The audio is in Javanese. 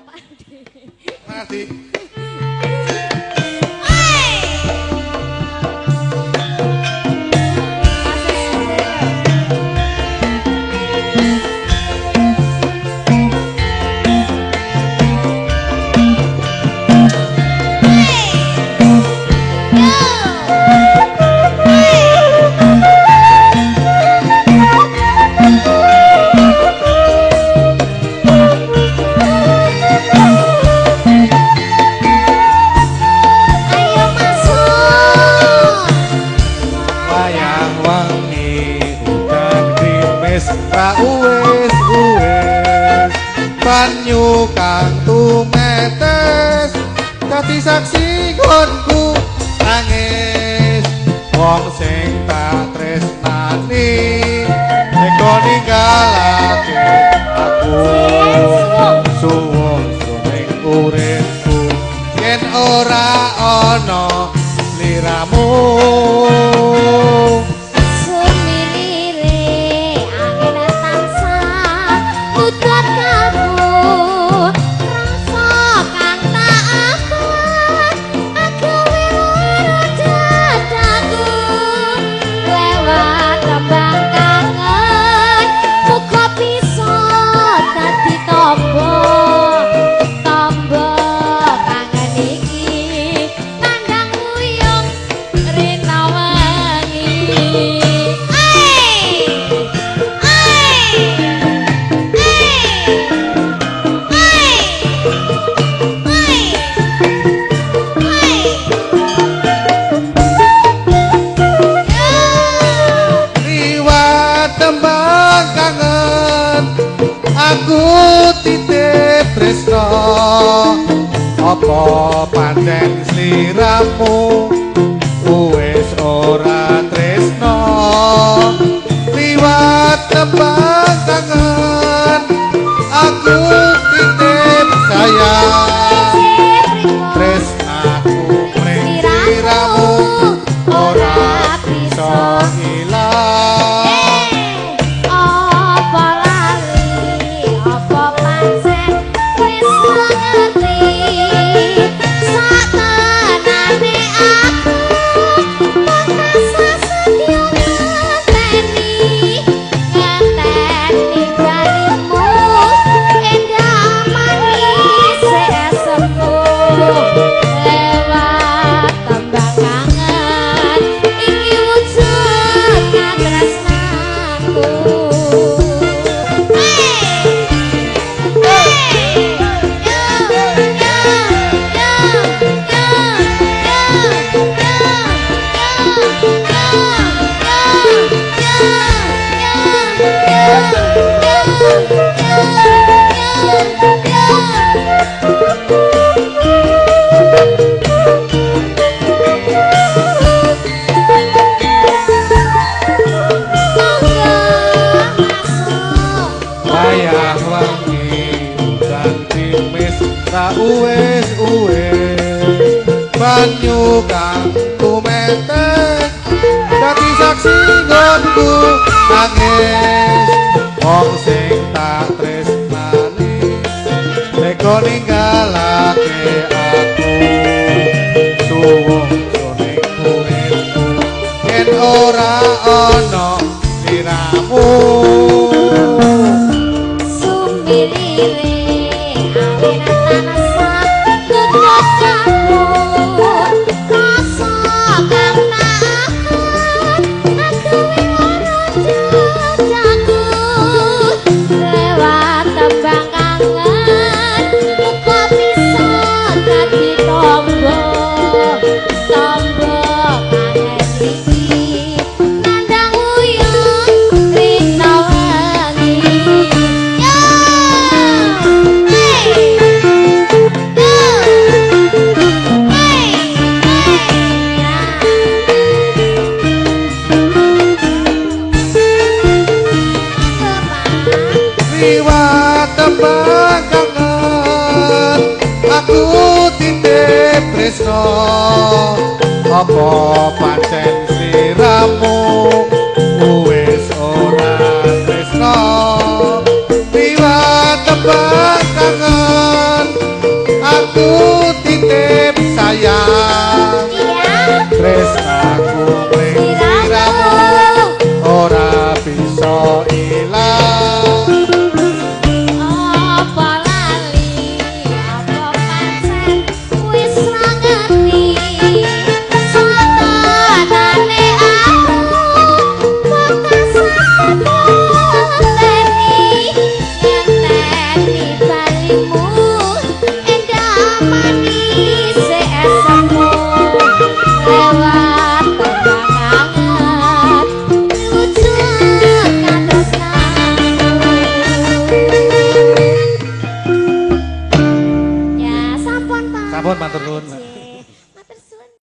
Pak Adi. Mas Adi. Banyu kang tumetes dadi saksi nggonku nangis. Wong sing tak tresnani nek ninggalake aku, suwun ning uripku yen ora ana sliramu. Aku titip tresno, apa pancen sliramu wis ora tresno? Liwat tembang kangen aku titip sayang, tresnaku mring sliramu ora bisa ilang. Uwes-uwes banyu kang tumetes dadi saksi nggonku nangis. Wong sing tak tresnani tega ninggalake aku, suwung jroning uripku yen ora ana sliramu. Liwat tembang kangen aku titip tresno, apa pancen sliramu wis ora tresno? Liwat tembang kangen Aku